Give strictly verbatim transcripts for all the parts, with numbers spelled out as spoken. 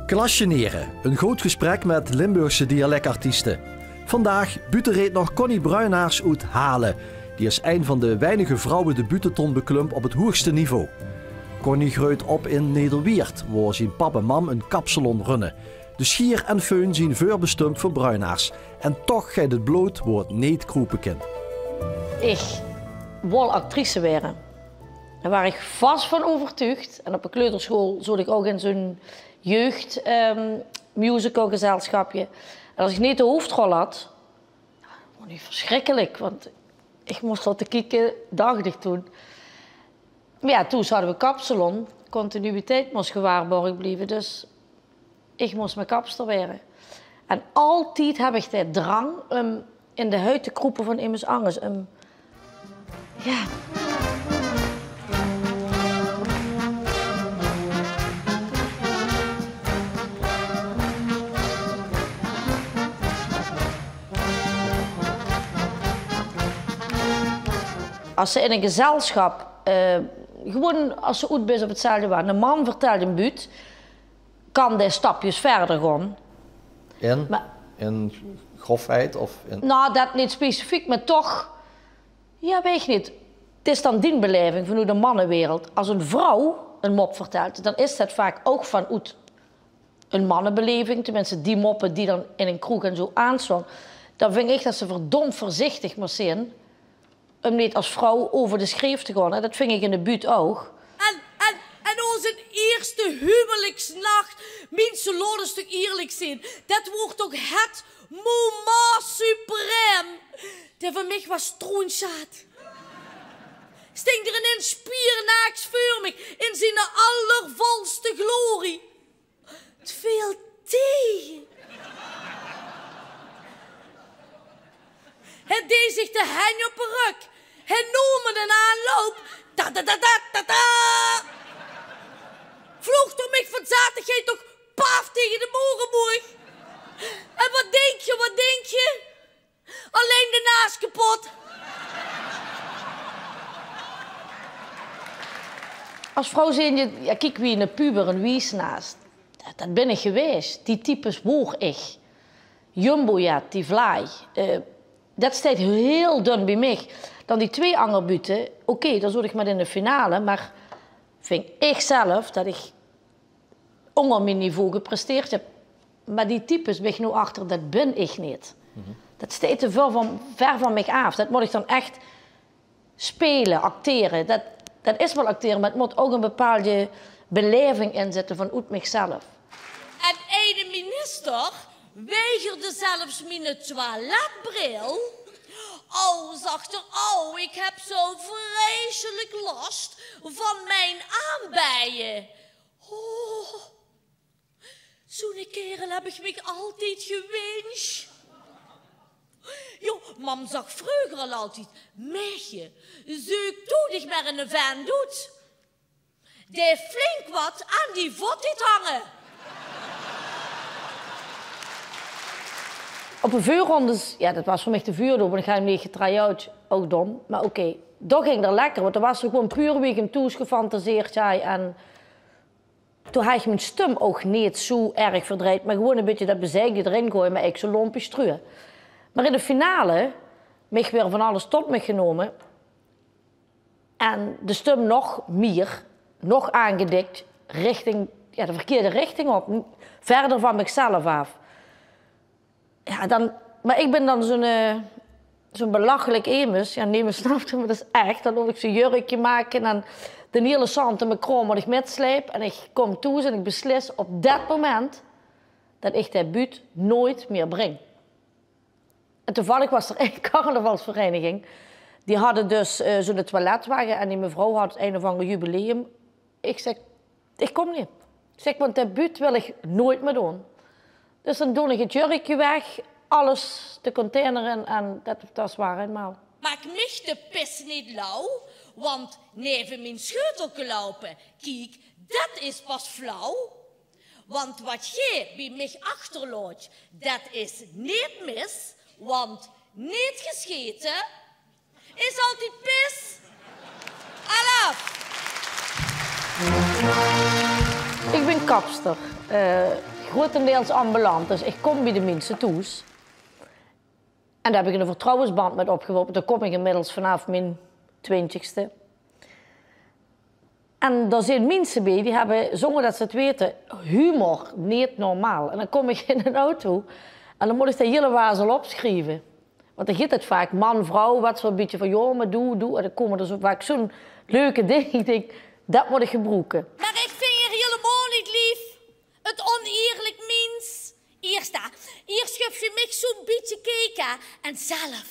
Klasjenere, een groot gesprek met Limburgse dialectartiesten. Vandaag buuttereedner Connie Bruinaars oet Hale, die als een van de weinige vrouwen de buutteton beklump op het hoogste niveau. Connie greujt op in Nederweert, wo zien pap en mam een kapsalon runne. De sjier en föhn zien veurbestump veur Bruinaars. En toch geit het blood wo het neet kroepe kin. Ich wol actrice waere. Dao waar ich vas van euvertuugd. En op de kleuterschool zoot ich ouch in zoe'n jeugd, ehm, musicalgezelschapje. En as ich neet de hoofdrol had, vond ich verschrikkelik, want ich mós laote kieke, dach ich toen. Mer jao, toen hadde we kapsalon, continuïteit mós gewaarborg blieve, dus ich mós mien kapster waere. En altied heb ich de drang um in de huid te kroepe van emes angers. Um, jao. As se in ein gezelschap, eh, gewoen as se oet bis op 'tzelfde waar, eine man vertèlt ein buut, kan dae stapjes verder gaon. In? Mer in grofheid of in... Nou, det neet specifiek, mer toch, jao, weit ich neet. 't Is dan dien belaeving vanoet de mannewereld. As ein vrouw ein mop vertèlt, dan is det vaak ouch vanoet ein mannebelaeving. Tenminste, die moppe die dan in ein kroeg en zoe aanslaon. Dan vinj ich det se verdomp veurzichtig mós zeen um neet as vrouw euver de sjreef te gaon, hè. Det ving ich in de buut ouch. En, en, en ózze ierste huwelijksnacht, minse, laot ós toch ierlik zeen. Det woort toch het moment suprême. Dae van mich waas stroonsjaad. Sting d'r inins spiernaaks veur mich, in ziene allervolste glorie. 't Veel taege. Hae deej zich de henj op de rök. Hae noom in aanloup. Ta, ta, ta, ta, ta, ta. Vloog d'r mich van zatigheid toch paf taege de boeremoeg. En wat dink ge, wat dink ge? Allein de naas kepot. As vrouw zeen je, jao, kiek, wie eine puber ein wiesnaas. Det, det bin ich gewaes. Die types woor ich. Jumbojet, die vlaai. Eh, det steit hiel dun bie mich. Dan die twee anger buutte. Oké, dan zoot ich mit in de finale, mer ving ich zelf det ich ónger mien niveau gepresteerd heb. Mer die types, bin ich noe achter, det bin ich neet. Det steit te väöl van, ver van mich aaf. Det mót ich dan ech speule, actere. Det, det is waal actere, mer 't mót ouch ein bepaalde belaeving in zitte vanoet mich zelf. En eine minister weigerde zelfs miene toiletbril. Au, zag d'r, au, ik heb zo vreselijk last van mijn aanbijen. Oh, zoe'ne kaerel heb ich mich altied gewins. Jo, mam zag vreuger al altied: "Maedje, zeuk doe dich mer eine vent oet dae flink wat aan die vot haet hange." Op de veurrondes, jao, det waas veur mich de veurdoop, want ich haw 'm neet getry-out, ouch dom, mer oké. Dao ging 't lekker, want dao waas 'r gewoen puur wie ich 'm thoes gefantaseerd haw en Toen haw ich mien stum ouch neet zoe erg verdrejd, mer gewoen e bietje det bezeikde d'rin goeaje, mer eigelik zoe lompies true. Mer in de finale, mich weer van alles tot mich genome en de stum nog mier, nog aangedik, richting, jao, de verkeerde richting op, verder van michzelf aaf. Jao, dan, mer ich bin dan zoe'n, eh, zoe'n belachelijk emes. Jao, nemes snapt 't, mer det is ech. Dan laot ich zoe'n jurkje make en de hiele Sante Macron mót ich mitslepe. En ich kóm thoes en ich beslis op det moment det ich de buut noeats mier bring. En toevallig waas d'r ein carnavalsvereiniging. Die hadde dus, eh, zoe'n toiletwage en die mevrouw had ein of anger jubileum. Ich zèk, ich kóm neet. Ich zèk, want de buut wil ich noeats mier doon. Dus dan doon ich 't jurkje weg, alles, de container in en det, det is waor einmaol. Maak mich de pis neet lauw, want neve mien scheutel loupe, kiek, det is pas flauw. Want wat geer bie mich achterlaot, det is neet mis, want neet geschete is altied pis. Alaaf! Ich bin kapster. Eh, grotendeels ambulant. Dus ich kom bie de minse thoes. En dao höb ich 'ne vertrouwensband mit opgeboewd. Dao kom ich inmiddels vanaaf mien twintigste. En dao zeen minse bie, die höbbe, zónger det ze 't weite, humor neet normaal. En dan kom ich in 'n auto en dan mót ich de hiele wazel opsjrieve. Want dan geit 't vaak man, vrouw, wat zo'n bietje van, joh, mer doe, doe. En dan kómme d'r zo vaak zo'n leuke dinger. Ich dink, det mót ich gebroeke. Mer ich vinj 't hielemaol neet leef, 't onierlik mins. Iers det. Iers guf ze mich zo'n bietje kieke en zelf.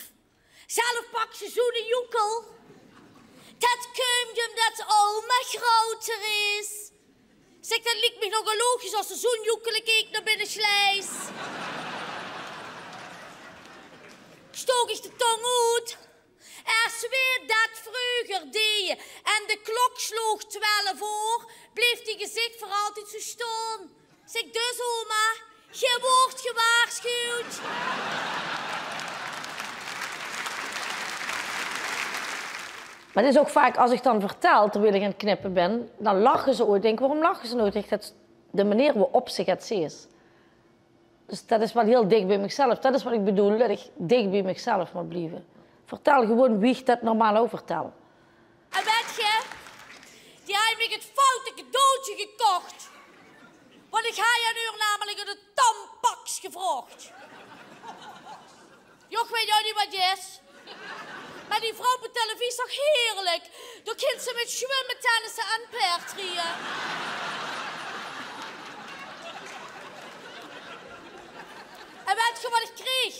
Zelf pak ze zo'n joekel. Det kump umdet ze al mer groter is. Zèk, det liek mich nogal logisch es ze zo'n joekel kiek nao binne sjleis. Stook ich de tong oet. Es veer det vreuger deje en de klok sloog twelf oor, bleef die gezich veur altied zo staon. Zèk, dus oma, geer waort gewaarsjuwd. Mer 't is ouch vaak, es ich dan vertèl, terwiel ich aan 't knippe bön, dan lache ze oet. Ich dink, waorom lache ze noe? Ich dink, det is de meneer wo-op ze 't zeet. Dus det is waal hiel dich bie mich zelf. Det is wat ich bedoel, det ich dich bie mich zelf mót blieve. Vertèl gewoon wie ich det normaal ouch vertèl. En wèt geer, die haaj mich 't foute cadeautje gekoch. Want ich haaj aan häör namelik 'n tampakske gevraog. Joch, weit ouch neet wat 't is. Mer die vrouw op de televisie zag heerlik. Dao kins se mit zwumme, tennisse en paerdrieje. En wèt geer wat ich kreeg?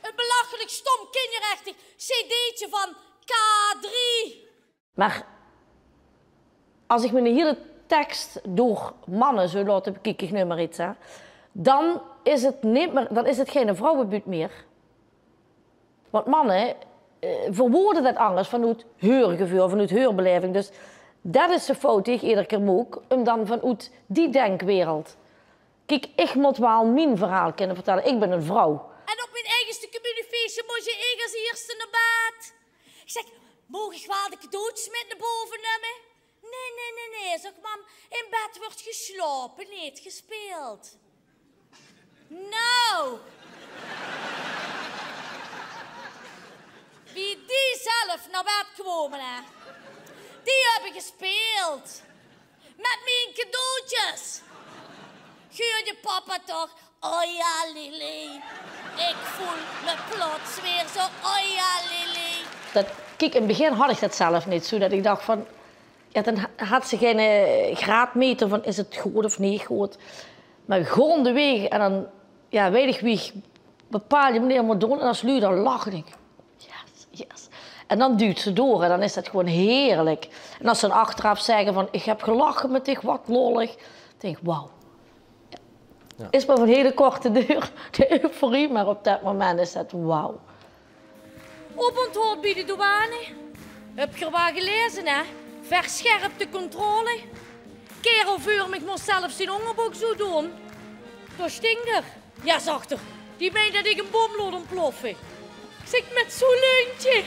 'n Belachelik stom, kinjerechtig cd'tje van K drie. Mer es ich miene hiele teks door manne zou laote bekieke, ich neum mer get, hè, dan is 't neet mier, dan is 't geine vrouwebuut mier. Want manne, eh, verwoorde det angers vanoet häör geveul, vanoet häör belaeving. Dus det is de fout die ich eder kier maak, um dan vanoet die denkwereld. Kiek, ich mót waal mien verhaol kinne vertèlle. Ich bön 'n vrouw. En op mien eigenste communiefieësje mós ich es ierste nao bed. Ich zèk: "Maag ich waal de cadeautjes mit nao bove numme?" "Nae, nae, nae, nae," zag mam, "in bed wuuert geslaope, neet gespeeld." Nou. Wie die zelf nao bed kwome, hè. Die höbbe gespeeld. Mit mien cadeautjes. Geurde papa toch: "Oh ja, Lili. Ik voel me plots weer zo. Oh ja, Lili." Det, kiek, in 't begin haw ich det zelf neet zo, det ich dach van, ja, dan ha-, haw se geine, eh, graadmeter van, is 't good of neet good? Mer gaondewaeg, en dan, ja, weit ich wie ich bepaalde meneer mót doon, en es luuj dan lache, dink ich: "Yes, yes." En dan duujt se door en dan is det gewoon heerlik. En es ze dan achteraaf zègke van: "Ich höb gelache mit dich, wat lollig." Dink ich: "Wauw." Ja. Is mer van hiel korte duur, de euforie, mer op det moment is det wauw. Oponthaod bie de douane. Höb geer waal gelaeze, hè? Verscherpte controle. Kaerel veur mich mós zelf zien óngerbrook zoe doon. Dao sting d'r. Ja, zag d'r, die meint det ich 'n bom laot ontploffe. Ich zèk: "Mit zoe'n leuntje?"